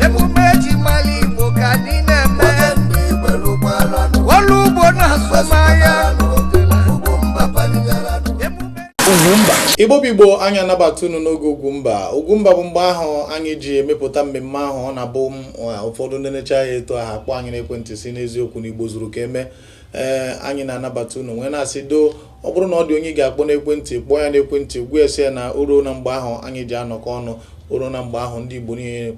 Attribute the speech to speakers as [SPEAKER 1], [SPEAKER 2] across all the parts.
[SPEAKER 1] Emume eji mara Igbo ka anyị na-eme. Ọrụ ugbo na azụmahịa. Emume
[SPEAKER 2] Igbo bụ Igbo, anyị anabata unu n'oge Ugwumba. Ugwumba bụ mgbe ahụ anyị ji emepụta mmemme ahụ ọ na-abụ m ụfọdụ ndị necha ya eto aha akpọ anyị n'ekwentị si n'eziokwu na Igbo zuru ka eme. Ee, anyị na-anabata unu nwee na-asị doo, ọ bụrụ na ọ dị onye ị ga-akpọ n'ekwentị, kpọọ ya n'ekwentị, gwa ya sị ya na o ruo na mgbe ahụ anyị ji anọkọ ọnụ, o ruo na mgbe ahụ ndị Igbo niile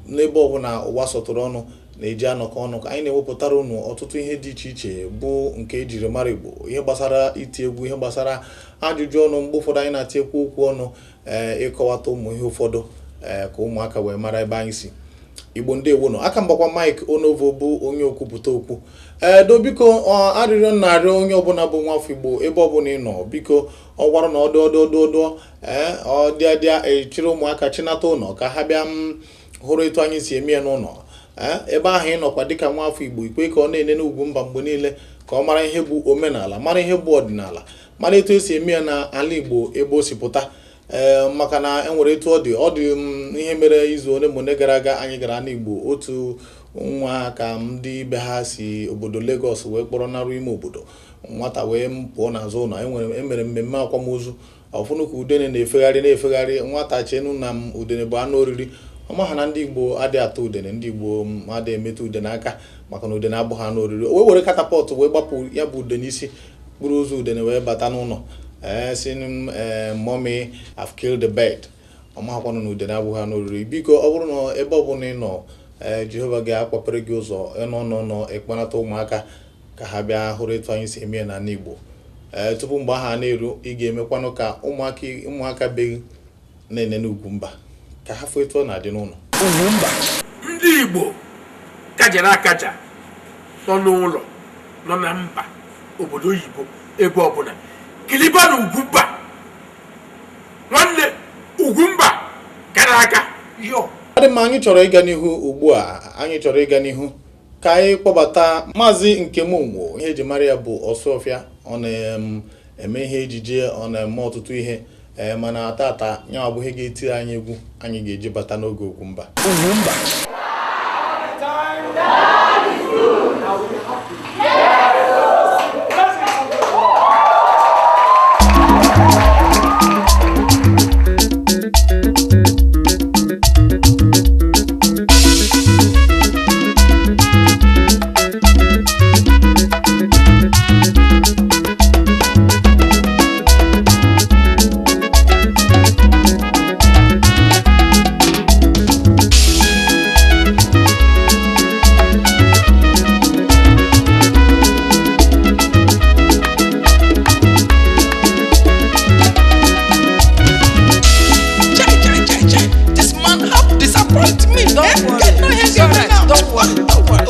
[SPEAKER 2] n'ebe ọbụla ụwa sọtụrụ ọnụ na-eji anọkọ ọnụ, ka anyị na-ewepụtara unu ọtụtụ ihe dị iche iche bụ nke ejiri mara Igbo, ihe gbasara iti egwu, ihe gbasara ajụjụ ọnụ. Mgbe ụfọdụ anyị na-atinyekwu okwu ọnụ, ee, ịkọwata ụmụ ihe ụfọdụ, ee, ka ụmụaka wee mara ebe anyị si. Igbo, ndewo nọ. Aka mgbakwa Mike Onovo bụ onye okwupụta okwu. Ee, do biko, ọ arịrịọ m na-arịọ onye ọbụla bụ nwafọ Igbo, ebe ọbụla ị nọ, biko, ọ gwara na ọdụ ọdụ ọdụ ọdụ, ee, ọ dịa dịa echiri ụmụaka chinata ụlọ ka ha bịa m hụrụ etu anyị si eme ya n'ụlọ. Ee, ebe ahụ ị nọkwa dịka nwafọ Igbo, ikwe ka ọ na-ene n'Ugwumba mgbe niile, ka ọ mara ihe bụ omenala, mara ihe bụ ọdịnala, mara etu esi eme ya n'ala Igbo ebe o si pụta. Ee, maka na enwere etu ọ dị, ọ dị m ihe mere izu ole ma ole gara aga anyị gara n'Igbo, otu nwa ka ndị be ha si obodo Lagos wee kpọrọ narụ ime obodo, nwata wee pụọ n'azụ ụlọ. Enwere emere mmemme akwamozu ọfụnụ ka udene na-efegharị na-efegharị. Nwata chenu na m udene bụ anụ oriri. Ọ maha na ndị Igbo adịghị ata udene, ndị Igbo adịghị emetụ udene aka, maka na udene abụghị anụ oriri. O wee were catapult wee gbapụ ya bụ udene isi, kpụrụ ụzọ udene wee bata n'ụlọ, ee, si m, ee, "Mommy, I've killed the bird." Ọ mahakwanụ na udene abụghị anụ oriri. Biko, ọ bụrụ na ebe ọbụla ị nọ, ee, Jehova ga-akwapere gị ụzọ ịnọ nọ nọ ịkpanata ụmụaka ka ha bịa hụrụ etu anyị si eme ya n'ala Igbo. Ee, tupu mgbe ahụ a na-eru, ị ga-emekwanụ ka ụmụaka ụmụaka be gị na-ene n'Ugwumba, ka ha fụ etu ọ na-adị n'ụlọ.
[SPEAKER 3] Ndị Igbo kajara akaja nọ n'ụlọ, nọ na mba obodo oyibo, ebe ọbụla, kiliba na Ugwumba. Nwanne, Ugwumba kara aka yo.
[SPEAKER 2] Ọ dị mma, anyị chọrọ ịga n'ihu ugbu a. Anyị chọrọ ịga n'ihu ka anyị kpọbata Maazị Nkemonwo. Ihe eji mara ya bụ Ọsụọfịa. Ọ na-eme ihe ejije, ọ na-eme ọtụtụ ihe, ee, mana tata ya ọ bụ ihe ga-etiri anyị egwu anyị ga-eji bata n'oge Ugwumba.
[SPEAKER 1] Ugwumba.
[SPEAKER 4] Chai, chai, chai, chai. This man have disappointed me.
[SPEAKER 5] Don't
[SPEAKER 4] Eh?
[SPEAKER 5] worry.
[SPEAKER 4] Get no head
[SPEAKER 5] It's alright.
[SPEAKER 4] now.
[SPEAKER 5] Don't worry.
[SPEAKER 4] Don't worry.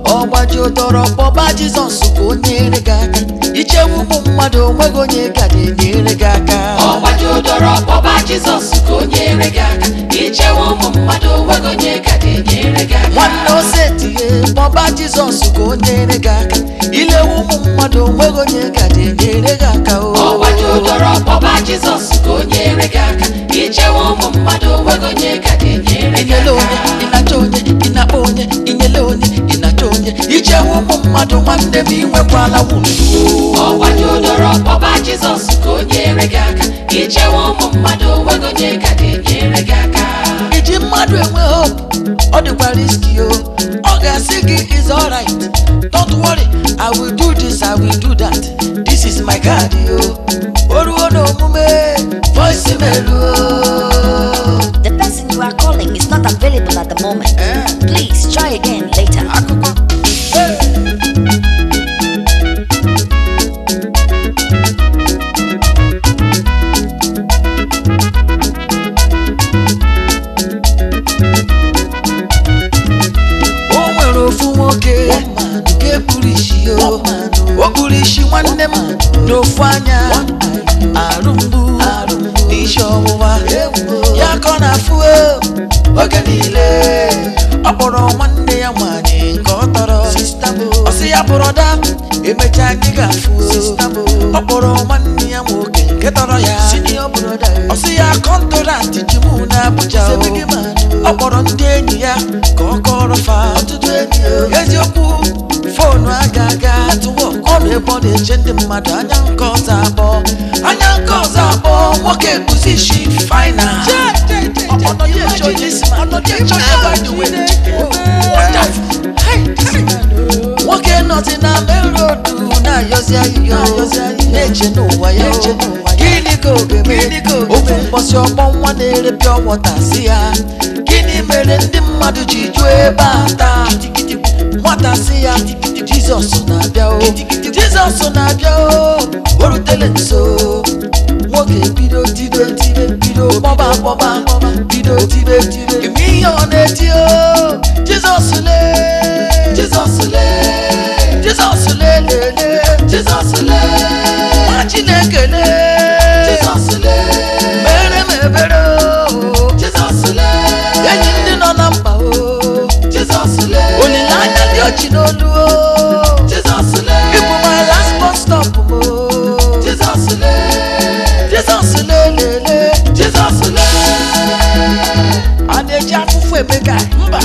[SPEAKER 5] Ọ gbaji dọrọ, kpọba Jizọs ka o nyere gị aka. Ichewu ụmụ mmadụ, onweghị onye ga na-enyere gị aka.
[SPEAKER 6] Ọgbajudoro, kpọba Jizọs ka o nyere gị aka. Ichewe ụmụ mmadụ, onweghị onye ka ga-enyere gị aka.
[SPEAKER 5] Nwanne, ose tinye, kpọba Jizọs ka o nyere gị aka. Ilewu ụmụ mmadụ, onweghị onye ga na-enyere gị aka o.
[SPEAKER 6] Ọgbajudoro, kpọba Jizọs ka o nyere gị aka. Ichewe ụmụ mmadụ, onweghị onye ka ga-enyere gị
[SPEAKER 5] Inyele onye
[SPEAKER 6] aka.
[SPEAKER 5] Ị na-achọ onye, ị na-akpọ onye, inyele onye, ị na-achọ onye. Ichewu ụmụ mmadụ, nwanne m, inwekwala wundu.
[SPEAKER 6] Ọgbajudoro, kpọba Jizọs ka o nyere gị aka. Ichewe ụmụ mmadụ, onweghị onye ka ga-enyere gị aka.
[SPEAKER 5] Iji mmadụ enwe hope, ọ dịkwa risky o. Ọ ga-asị gị, "Is alright, don't worry, I will do this, I will do that, this is my card" o. O ruo n'omume, voice mail o.
[SPEAKER 7] The person you are calling is not available at the moment. Please try again later.
[SPEAKER 5] Akụkọ. Hey! O nwere ofu nwoke nke kpuru isi o. O kpuru isi, nwanne m, n'ofu anya, arụ mgbu n'isi ọwụwa ya ka ọ na-afụ o oge niile. Ọ kpọrọ nwanne ya nwanyị nke ọ tọrọ, ọ sị ya, "Brother, emechaa anyị ga-afụ o." Ọ kpọrọ nwanne ya nwoke nke tọrọ ya, ọ sị ya, "Contract ji mụ." n'Abuja o. Ọ kpọrọ ndị enyi ya ka ọ kọrọ fa eziokwu foonu aga aga ọ nọ ebe ọ na-eche ndị mmadụ anya nke ọzọ akpọ anya nke ọzọ akpọ nwoke kụzi isi final nwoke nọzi na main road na-ayọzi ayịyọ na-eche n'ụwa ya gịnị ka ọ ga-eme ofu mbọsị ọgbọ nwa na-ere pure water si ya gịnị mere ndị mmadụ ji juo ebe a taa nwata si ya Jizọs na-abịa o Jizọs na-abịa o o rutele nso nwoke bido tibe tibe bido kpọba kpọba bido tibe tibe ime ihe ọ na-eti o Jizọs lee Jizọs lee Jizọs lee lee Jizọs lee nwa Chineke lee Jizọs lee mere m ebere o Jizọs lee enyi ndị nọ na mkpa o Jizọs lee olileanya dị ọchị n'olu o Jizọs lee ịbụ my last bus stop m o Jizọs lee Jizọs lee lee lee Jizọs lee a na-eji afụfụ eme gị mba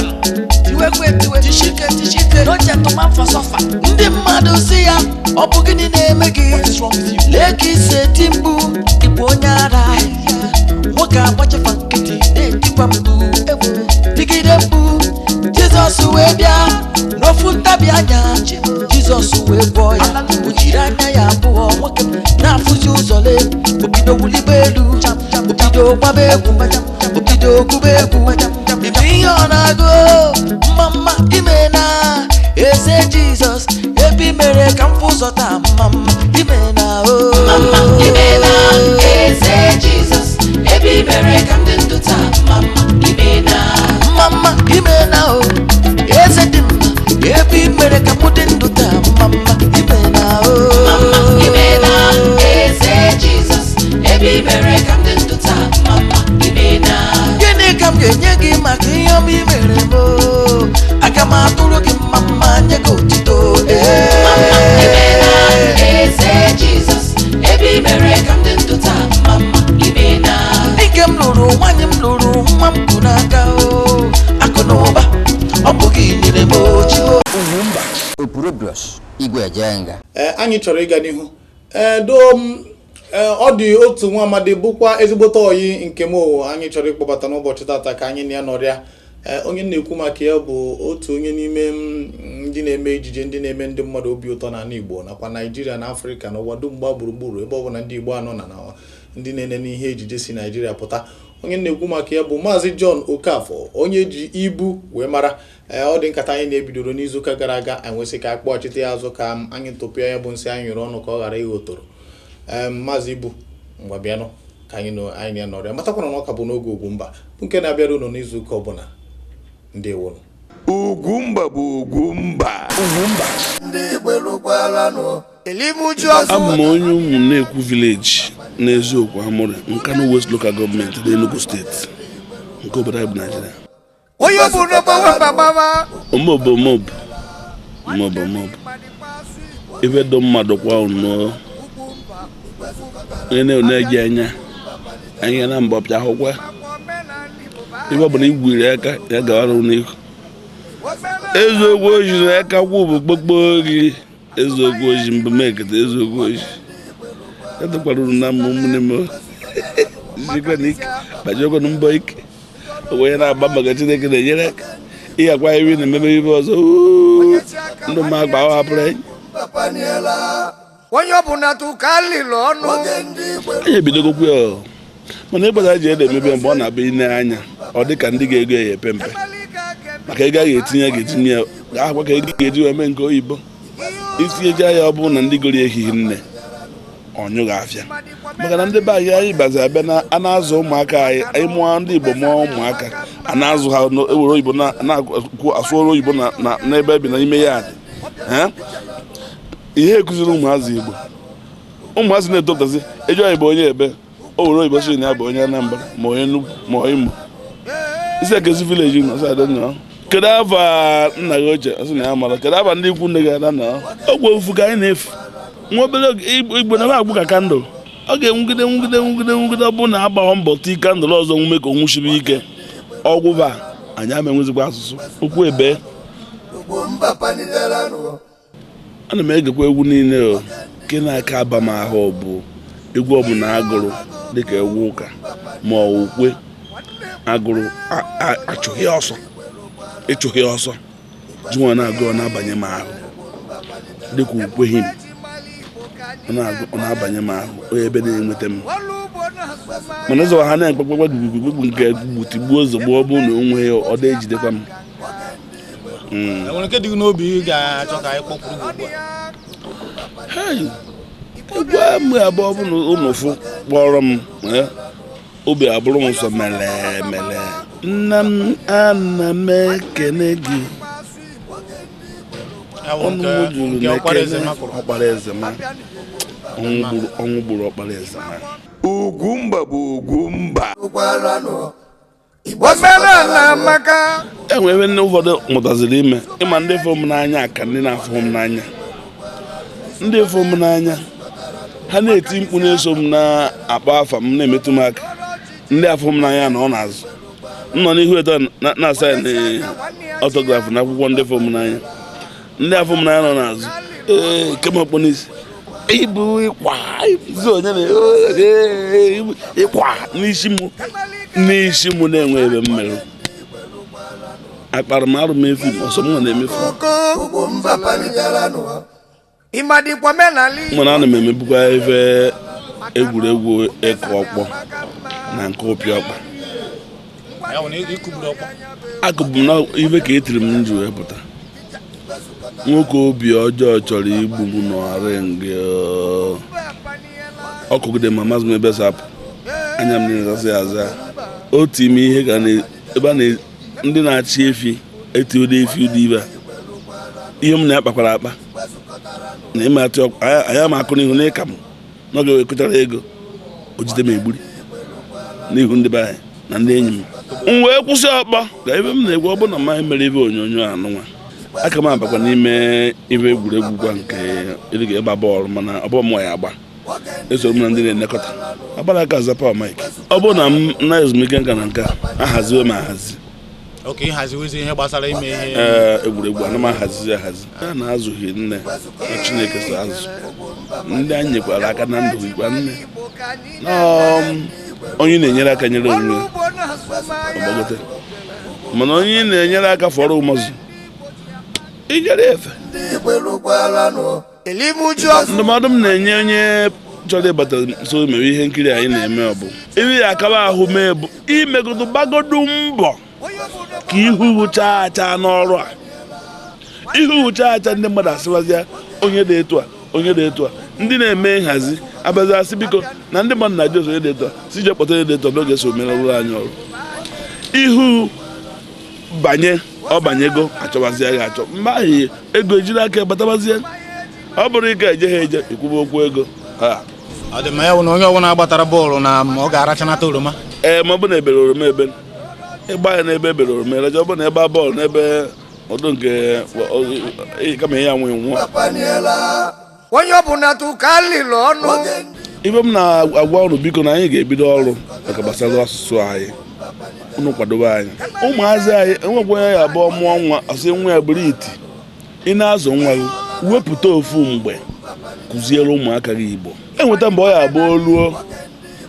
[SPEAKER 5] tiwekwe tiwe tishike tishike no gentleman for suffer ndị mmadụ si ya ọ bụ gịnị na-eme gị lee ka isi eti mkpu ịbụ onye ara nwoke agbachefa nkịtị na-etikwa mkpu tigide mkpu Jizọs wee bịa n'ofu ntabi anya Jizọs wee gwọọ ya o jiri anya ya abụọ nwoke na-afụzi ụzọ lee obido wulibe elu obido gbaba egwu obido gụba egwu ime ihe ọ na-agụ mma mma ime na eze Jizọs ebe i mere ka m fụ ụzọ taa mma mma ime na o
[SPEAKER 6] Mama imena eze Jizọs ebe i mere ka m dị ndụ taa mama imena
[SPEAKER 5] mma mma ime na o eze dị mma ebe i mere ka mụ dị ndụ taa mma mma ime na o
[SPEAKER 6] mama imena eze Jizọs ebe i mere ka m dị ndụ taa mama imena
[SPEAKER 5] gịnị ka m ga-enye gị maka ihe ọma i mere m o? Aga m atụrụ gị mma mma nye gị otito ee
[SPEAKER 6] mama imena eze Jizọs ebe i mere ka m dị ndụ taa mama imena
[SPEAKER 5] Dike m lụrụ nwaanyị m lụrụ nwa m bụ n'aka o akụ na ụba ọ bụ gị nyere m ochi o
[SPEAKER 8] Opurobios Igwe Ejenga.
[SPEAKER 2] Ee, anyị chọrọ ịga n'ihu ee doo m ee ọ dị otu nwa amadi bụkwa ezigbote oyi nke m o anyị chọrọ ịkpọbata n'ụbọchị tata ka anyị na ya nọrịa. Ee, onye na-ekwu maka ya bụ otu onye n'ime m ndị na-eme ejije ndị na-eme ndị mmadụ obi ụtọ n'ala Igbo nakwa Naịjirịa na Afrịka na ụwa dum gbaa gburugburu ebe ọbụla ndị Igbo anọ na ndị na-ene n'ihe ejije si Naịjirịa pụta. Onye na-ekwu maka ya bụ Maazị John Okafor, onye ji ibu wee mara. Ee, ọ dị nkata anyị na-ebidoro n'izuụka gara aga anyị nwesị ka akpọghachite ya azụ ka anyị tụpịa ya bụ nsị anyị nyụrụ ọnụ ka ọ ghara ịghọtoro. Ee, Maazị Ibu, ngwa bịanụ ka anyị nọ anyị na nọrịa matakwana na ọ ka bụ n'oge Ugwumba bụ nke na-abịara unu n'izuụka ọbụla. Ndewonu.
[SPEAKER 9] Ugwumba bụ Ugwumba.
[SPEAKER 1] Elimuju ọzọ
[SPEAKER 9] Abụ m onye Ụmụnnekwu village n'Eziokwu Amụrị, Nkanu West Local Government n'Enugu Steeti nke obodo anyị bụ Naijiria.
[SPEAKER 1] onye ọ bụ n'ogbawa mgbagbawa
[SPEAKER 9] Omobo mob mobo mob ife dị mmadụ kwa nnọọ onye na-eji anya anya na mbọ pịa akwụkwọ ife ọbụla igwiri aka ya gawara n'ihu. Eziokwu oji na aka kwụ bụ kpokpo gị eziokwu oji mbụ mekete eziokwu oji etekwara unu na mma ụmụnne m jikwa na ike gbajiekwanụ mbọ ike onye na-agba maka Chineke na-enyere aka ihe akwa iri na-emebe ibe ọzọ ndụ m agba ahụ hapụrụ anyị.
[SPEAKER 1] Onye ọbụla tụka lịlụ ọnụ
[SPEAKER 9] Anyị ebidogokwu ya mana ịgbada ji ede emebe mgbe ọ na-abịa ine anya ọ dị ka ndị ga-ego ya epe mpe maka ego a ga-etinye ga-etinye ya ga-akwa ka ego ga-eji wee mee nke oyibo itinyecha ya ọ bụrụ na ndị goro ehihie nne ọnyụghị afịa maka na ndị be anyị anyị bazi abịa na a na-azụ ụmụaka anyị anyị mụọ ndị Igbo mụọ ụmụaka a na-azụ ha ewere oyibo na-akwụ asụọrụ oyibo n'ebe bi n'ime ya dị ihe ekụziri ụmụazị Igbo ụmụazị na-etopụtazi eji oyibo onye ebe o were oyibo sị na ya bụ onye Anambra ma onye Enugu ma Imo isi ekezi vileji nọ sị ada nọ kedu afa nna gị ochie sị na ya mara kedu afa ndị ikwu nne gị ada nọ ogwe ofu ka anyị na-efu nwa obere oge Igbo na agbụ ka kandụl Ọ ga-enwugide nwugide nwugide nwugide, ọ bụrụ na agbaghọ mbọ tii candle ọzọ nwume ka o nwuchibe ike, ọgwụba anyị ama enwezikwa asụsụ okwu ebe. Ana m egekwa egwu niile o, nke na-aka aba m ahụ bụ egwu ọbụla agụrụ dịka egwu ụka ma ọ ukwe agụrụ achụghị ọsọ, ịchụghị ọsọ ji nwa na-agụ, ọ na-abanye m ahụ dịka ukwe him, ọ na-abanye m ahụ onye ebe na-enweta m. Mana ụzọ ha na-ekpekpekpe gbugbugbu nke gbutigbuo ozugbo, ọ bụrụ na o nweghị ọ dị ejidekwa m.
[SPEAKER 2] Enwere nke dị gị n'obi ị ga-achọ ka anyị kpọpụrụ gị ugbu a?
[SPEAKER 9] Hey, egwu mgbe abụọ bụ na ụnụ fụ kpọrọ m, obi abụrụ m sọ mele mele. Nna m, ana m ekene gị.
[SPEAKER 2] Ya bụ
[SPEAKER 9] ọnụ m juru
[SPEAKER 2] nke ọkpara eze
[SPEAKER 9] n'ekene.
[SPEAKER 2] makụrụ.
[SPEAKER 9] Ọkpara eze ma ọnwụ gburu ọkpara eze ma.
[SPEAKER 10] Ugwumba bụ Ugwumba.
[SPEAKER 1] Omenala amaka.
[SPEAKER 9] E nwere ebe ndị ụfọdụ mụtaziri ime ịma ndị fụ m n'anya ka ndị na-afụ m n'anya. Ndị fụ m n'anya ha na-eti mkpu na-eso m na-akpọ afa m na-emetụ m aka. Ndị afụ m n'anya na ọ na-azụ m nọ n'ihu eto na-asa autograph na akwụkwọ. Ndị fụ m n'anya, ndị afụ m n'anya nọ n'azụ, ee, kemọkpọ n'isi ibu ịkwa ibu onye na ee, ịkwa n'isi m, n'isi m na-enwe ebe m merụ akpara m arụ m efu ọsọ m nọ na-emefu.
[SPEAKER 1] Ịmadịkwa omenala.
[SPEAKER 9] Mana ana m emebukwa ife egwuregwu ịkụ ọkpọ na nke ụpị ọkpa.
[SPEAKER 2] Ya bụ na ịkụgburu ọkpọ?
[SPEAKER 9] Akụbu m na ife ka etiri m ji wee pụta. Nwoke obi ọjọọ chọrọ igbu m n'ọrịngị ọ kụgide ma mazụ m ebe sapụ anya m niile zasị aza otu ime ihe ka ebe a na ndị na-achị efi eti ụdị efi ụdị ibe a. Ihe m na-akpakwara akpa na ịma atụ anyị ama akụ n'ihu n'ịka m n'oge wee kụchara ego o jide m egburi n'ihu ndị be anyị na ndị enyi m, m wee kwụsị ọkpọ ka ebe m na-egwu. Ọ bụ na mmaghị mere ibe onyonyo anụnwa aka m abakwa n'ime ibe egwuregwu kwa nke ịdịga ịgba bọọlụ, mana ọ bụ mụ ya agba, esoro m na ndị na-elekọta agbara aka zapa mike. Ọ bụrụ na m na ezumike nka na nka ahaziwe m ahazi.
[SPEAKER 2] Oke ịhaziwezi ihe gbasara ime ihe.
[SPEAKER 9] Ee, egwuregwu ana m ahazizi ahazi a na-azụghị nne na Chineke so azụ ndị anyị nyekwara aka na ndụ ikwa nne na onye na-enyere aka nyere onwe ya ọgbagote, mana onye na-enyere aka fọrọ ụmụazụ ijere efe.
[SPEAKER 1] Elimuju.
[SPEAKER 9] Ndụmọdụ m na-enye onye chọrọ ịbata nso mewe ihe nkiri anyị na-eme, ọ bụ iri ya akaba ahụ mee bụ imegodo gbagodo mbọ ka ihu chaa acha n'ọrụ a. Ihu chaa acha, ndị mmadụ asịwazịa onye dị etu a, onye dị etu a. Ndị na-eme nhazi abazi asị biko na ndị mmadụ na-ajụ onye dị etu a si jee kpọta onye dị etu a n'oge so mere ọrụ anyị ọrụ. Ihu banye ọ banyego, achọbazie ya achọ mgbe ahụ ego ejiri aka batabazie. Ọ bụrụ ike eje ha eje ikwuba okwu ego ha.
[SPEAKER 2] Ọ dị mma. Ya bụ na onye ọbụla gbatara bọọlụ na ọ ga-arachanata oroma.
[SPEAKER 9] Ee, ma ọ bụ na ebere oroma ebe ịgba ya n'ebe ebere oroma erecha, ọ bụ na ebe a bọọlụ n'ebe ọdụ nke kama ihe ya nwee nwụọ.
[SPEAKER 1] Onye ọbụla tụka lịlụ ọnụ.
[SPEAKER 9] Ibe m na-agwa unu, biko, na anyị ga-ebido ọrụ maka gbasara asụsụ anyị. Unu kwadobe anyị, ụmụazị anyị enwekwa onye ya abụọ mụọ nwa asị nwa ya bụrụ iti. Ị na-azụ nwa gị, wepụta ofu mgbe kụziere ụmụaka gị Igbo. Enweta mgbe ọ ya abụọ luo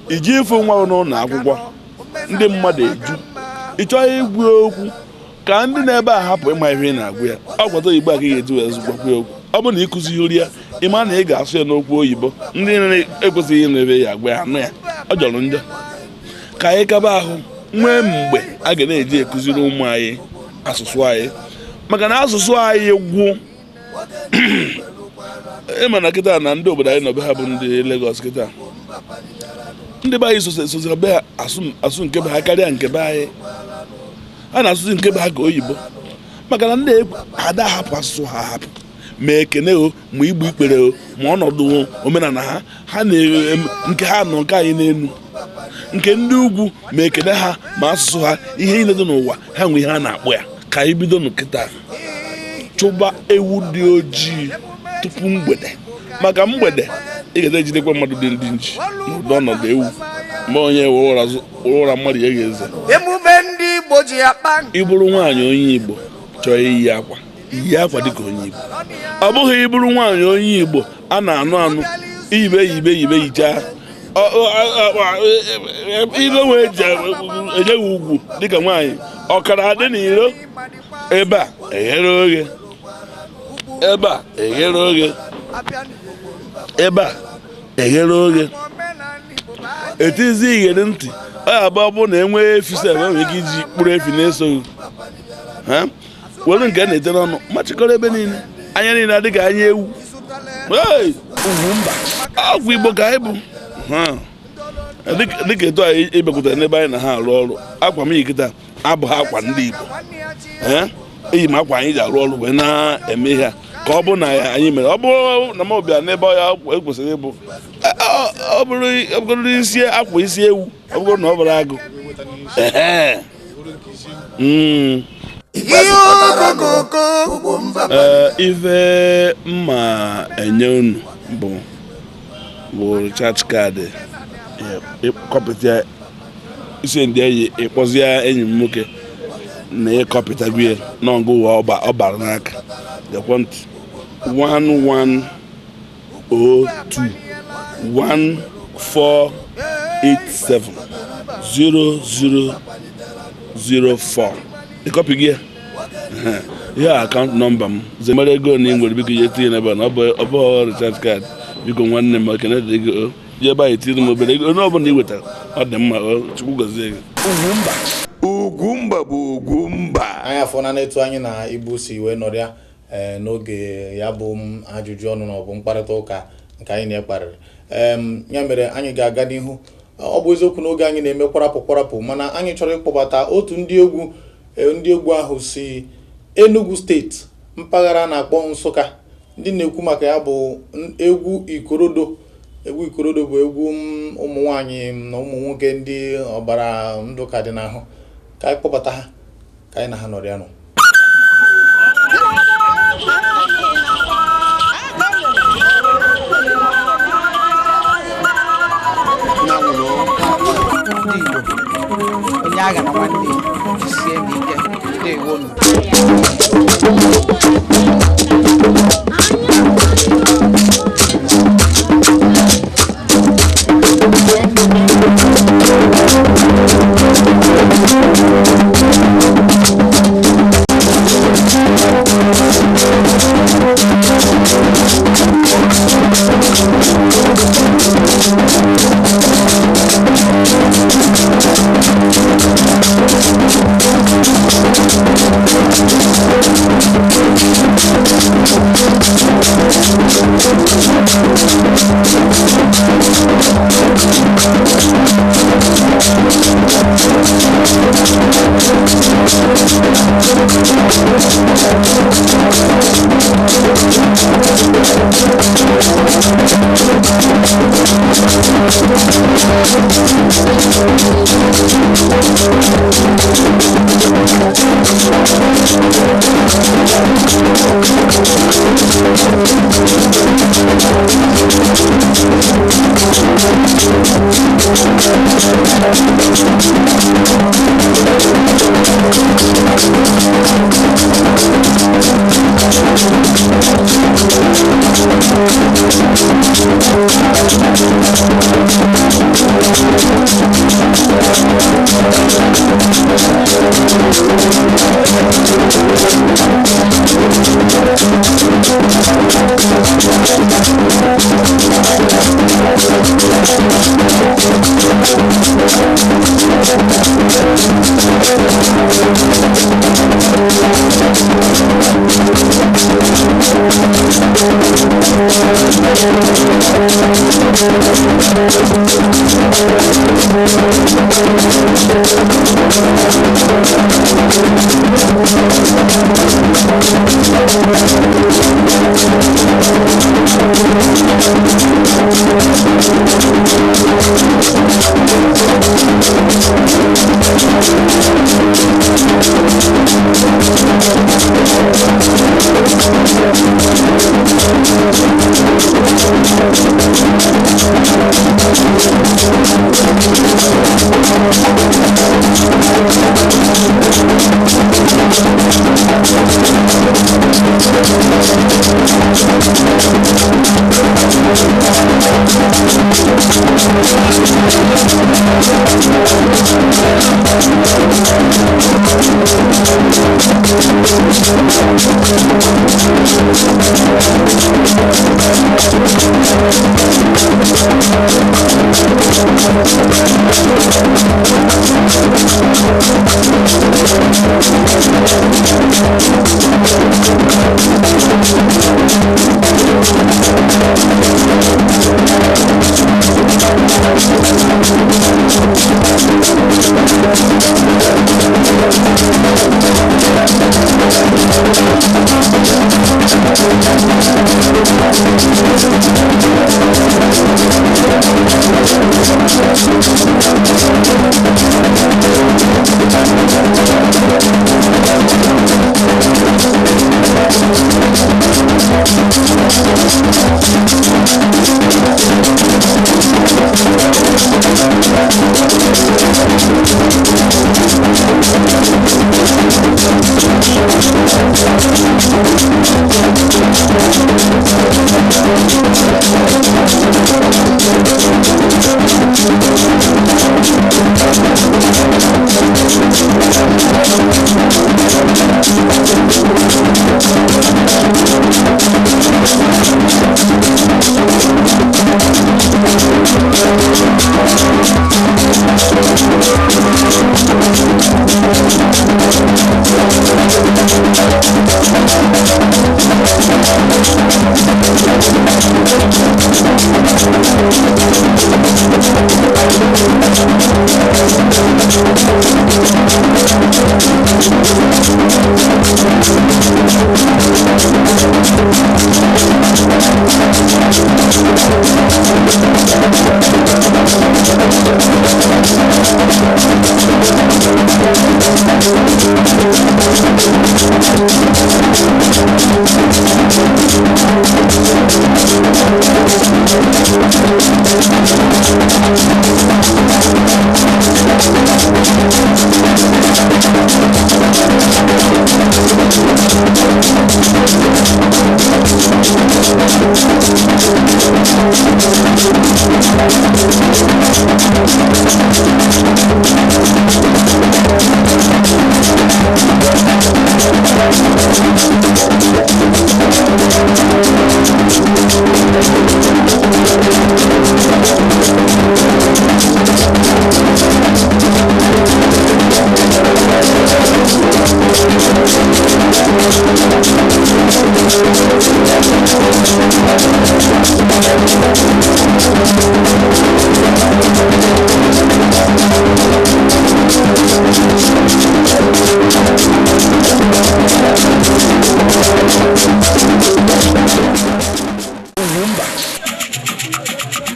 [SPEAKER 9] iji ịfụ nwa gị n'ụlọ akwụkwọ, ndị mmadụ eju, ị chọghị igwu okwu ka ndị na-ebe a hapụ ịma ihe ị na-agwa ya. Ọ kwado Igbo a ka ị ga-eji wee gwakwa ya okwu. Ọ bụrụ na ị kụzighiri ya, ị ma na ị ga-asụ ya n'okwu oyibo ndị na-ekwesịghị ịnụ ebe ya agwa ya anụ ya. Ọ jọrọ njọ. Ka anyị kaba ahụ nwee mgbe a ga na-eji ekụziri ụmụ anyị asụsụ anyị, maka na asụsụ anyị gwụ. Ịma na kịta na ndị obodo anyị nọ be ha bụ ndị Lagos kịta, ndị be anyị soziri be ha asụ nke be ha karịa nke be anyị. A na-asụzi nke be ha ka oyibo, maka na ndị ada ahapụ asụsụ ha ahapụ, ma ekene o, ma igbu ikpere o, ma ọnọdụ omenala ha ha na nke ha nọ nke anyị n'elu nke ndị ugwu, ma ekene ha, ma asụsụ ha, ihe niile dị n'ụwa ha nwe ihe a na-akpọ ya. Ka anyị bido nkịta chụba ewu dị ojii tupu mgbede, maka mgbede. Ị ga ejidekwa mmadụ dị ndị nchi n'ụdị ọnọdụ ewu ma onye were ụra mmadụ ya ga-eze.
[SPEAKER 1] Emume ndị Igbo ji akpa.
[SPEAKER 9] Ị bụrụ nwaanyị onye Igbo chọọ iyi akwa, iyi akwa dịka onye Igbo. Ọ bụghị ị bụrụ nwaanyị onye Igbo a na-anụ anụ iyibe yibe yibe yichaa ibe wee enyeghị ugwu dịka nwaanyị ọkara adị n'iro ebe a eghere oghe, ebe a eghere oghe, ebe a eghere oghe, etizi ighere ntị. Ọ ga-abụ ọ bụrụ na enwee efi sef, enwere ike iji mkpụrụ efi na-esoghị ha were nke a na-ete n'ọnụ machikọrọ ebe niile, anya niile adịghị anya ewu. Ugwumba ọgwụ Igbo ka anyị bụ. Dịka etu anyị ịbịakwutere n'ebe anyị na ha arụ ọrụ, akwa m yi kịta abụghị akwa ndị Igbo, eyi m akwa anyị ji arụ ọrụ wee na-eme ihe a ka ọ bụ na anyị mere. Ọ bụrụ na m bịa n'ebe ọ ya ekwesịrị ịbụ, ọ bụrụ isi akwa isi ewu, ọ bụrụ na ọ bụrụ agụ. Ife mma enye unu bụ recharge card, ịkọpụta isi ndị enyi, ịkpọzie enyi m nwoke na ịkọpụta gị n'ọgụ ụwa ọ bara n'aka. Ekwentị 1102 1487 0004. Ịkọpị gị ya ihe akaụntụ nọmba m zemere ego na ị nwere, biko je tinye n'ebe na ọ bụghị recharge card. Biko nwanne m, ekene dị gị, je ebe anyị tiri m obere ego onye ọbụla ị wetara, ọ dị mma. Chukwu gọzie gị.
[SPEAKER 10] Ugwumba bụ Ugwumba.
[SPEAKER 2] Anyị afọna n'etu anyị na Ibu si wee nọrịa n'oge ya bụ ajụjụ ọnụ na ọ bụ mkparịta ụka nke anyị na-ekparịrị. Ya mere anyị ga-aga n'ihu. Ọ bụ eziokwu n'oge anyị na-eme kwarapụ kwarapụ, mana anyị chọrọ ịkpọbata otu ndị egwu. Ndị egwu ahụ si Enugu steeti, mpaghara na-akpọ Nsụka. Ndị na-ekwu maka ya bụ egwu Ikorodo. Egwu Ikorodo bụ egwu ụmụ nwaanyị na ụmụ nwoke ndị ọbara ndụ ka dị n'ahụ. Ka anyị kpọbata ha ka anyị na ha nọrịa nọ.
[SPEAKER 11] Ndị Igbo, onye agha na nwanne ya, jisie n'ike. Ndewonu.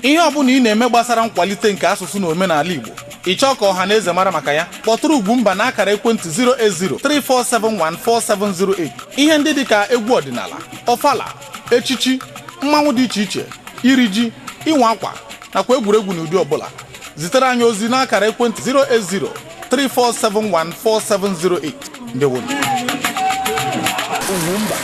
[SPEAKER 2] Ihe ọ bụla ị na-eme gbasara nkwalite nke asụsụ na omenala Igbo, ị chọọ ka ọha na eze mara maka ya, kpọtụrụ Ugwumba na akara ekwentị 08034714708. Ihe ndị dịka egwu ọdịnala, ọfala, echichi, mmanwụ dị iche iche, iri ji, ịnwa akwa nakwa egwuregwu n'ụdị ọbụla. Zitere anyị ozi n'akara ekwentị 08034714708. Ndewonu. Ugwumba.